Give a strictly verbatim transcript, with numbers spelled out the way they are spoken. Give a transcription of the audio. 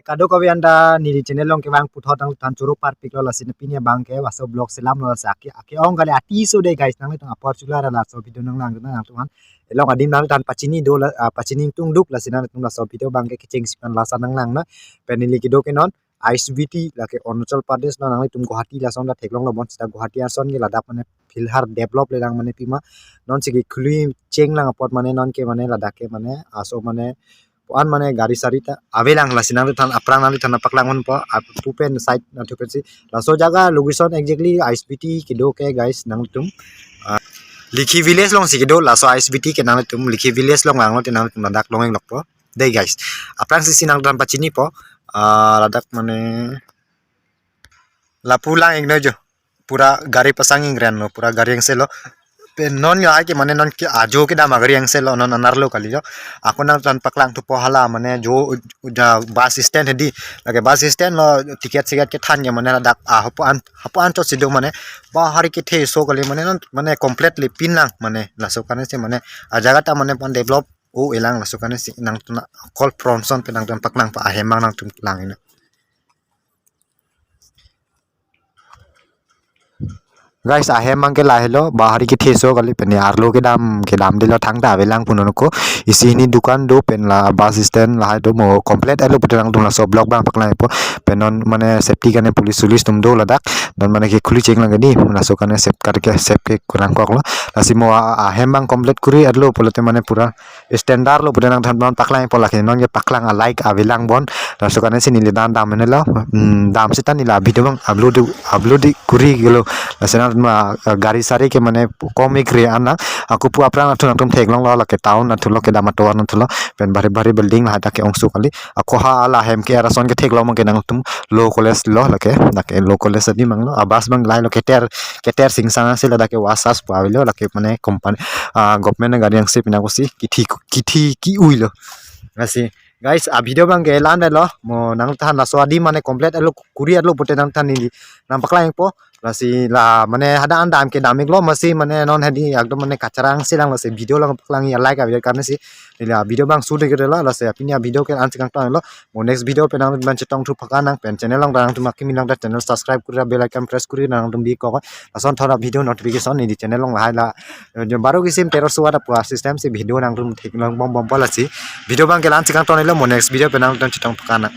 kadokave anta neli channel along kevang puthot nangthan choro parpiklo, lasi pini abang ke laso vlog selamlo, lasi ake ake-ong kali atiso dei guys, nanglitum apor chula ra laso video nanglang nangtum aphan. Elong adim nangthan pachini do la, ah, pachini tungduk, lasi nangtum laso video abang ke kecheng sipan lasa nanglangnon. Pen neli kedo ke non I S B T lake Arunachal Pradesh lo, nanglitum Guwahati lason ta theklonglo, bonsita Guwahati ason ke ladak mane philhal develop lelang mane pima, non si kekhuli chenglang apot mane non ke mane ladak ke mane aso mane puan mane gari sari ta avelang, lasi nangthan aphrang nangthan paklang unpo, apu pen side nathu pensi laso jaga location exactly I S B T kedo ke guys nangtum, ah, Likhi village along si kedo laso I S B T ke, nangtum Likhi village along vanglo te nangtum ladak long-ik lokpo dei guys. Aphrangsi si nangthan pachinipo, ah, ladak mane lapu lang-iknon jo. Pura gari pasang ingrenlo, pura gari angselo. Pen non yo ai ke mane non ke ajo kedam agari angselo, non anerlo kali jo. Ako nangthan paklang thupo hala mane jo uja bus stand hedi. Lake bus stand lo ticket siket kethan ke mane ladak, ah, hapu an hapu anchot si do mane bahari kethe so kali mane non mane completely pinlang mane, laso karne si mane ajaga ta mane pon develop o-elang, laso karne si nangtum call pronson pen nangthan paklangpo, ahem abang nangtum lang ina. Guys, ahem abang ke lahelo, bahari kethe so kali, pen arlo kedam kedam delo, thangta avelang punon ko. Isi hini dukan do, pen la bus stand lahai do, mo complete arlo pute nangtum laso vlog abang paklangpo. Pen non mane safety karne police sulis atum do ladak. Non mane kekhuli chenglang hedi, laso karne safety karke safety ke kurang koklo. Lasi mo a- ahem abang complete kuri arlo pulote mane pura standard lo pute nangthan non paklangpo, lake non ke paklang alike avelang bon. Laso karne si neli dan dam menelo, hmm, dam seta neli video abang upload upload kuri gelo. Lasi nang ma, ah, gari sari ke mane kom-ik re anang. Ako pu aphrang nathu nangtum theklonglo, lake town nathulo, kedam atovar nathulo. Pen bhari bhari building lahai ta ke-ongso kali. Ako hala hem ke era ason ketheklong abang ke nangtum law college lo, lake, lake law college adim abang lo. A bus abang lahelo, keter keter singsang si ladak ke wasas pu avelo, lake mane company, ah, government gari angse pina kosi kithi kithi ki-uilo. Lasi guys, a video abang ke la-an lo, mo nangthan laso adim mane complete arlo kuri arlo pute nangthan neli nangpaklangpo. Lasi la mane hadak an dam kedam-iklo, masi mane non hedi ekdom mane kacharang si lang, lasi video lang paklang ya like avi karne si neli a video abang shoot ke lo, lasi pini a video ke la-an si kangtonlo. Mo next video pen nangtum chetong thu phakanang, pen channel along nangtum akimi nang channel subscribe kuri, bell icon press kuri nangtum bi kok. Lason thora video notification neli channel along lahai la, eh, jo baru kisim teror suara pua system si video nangtum theklong bom bom pala si. Video abang ke la-an si kangtonlo, mo next video pen nangtum chetong phakanang.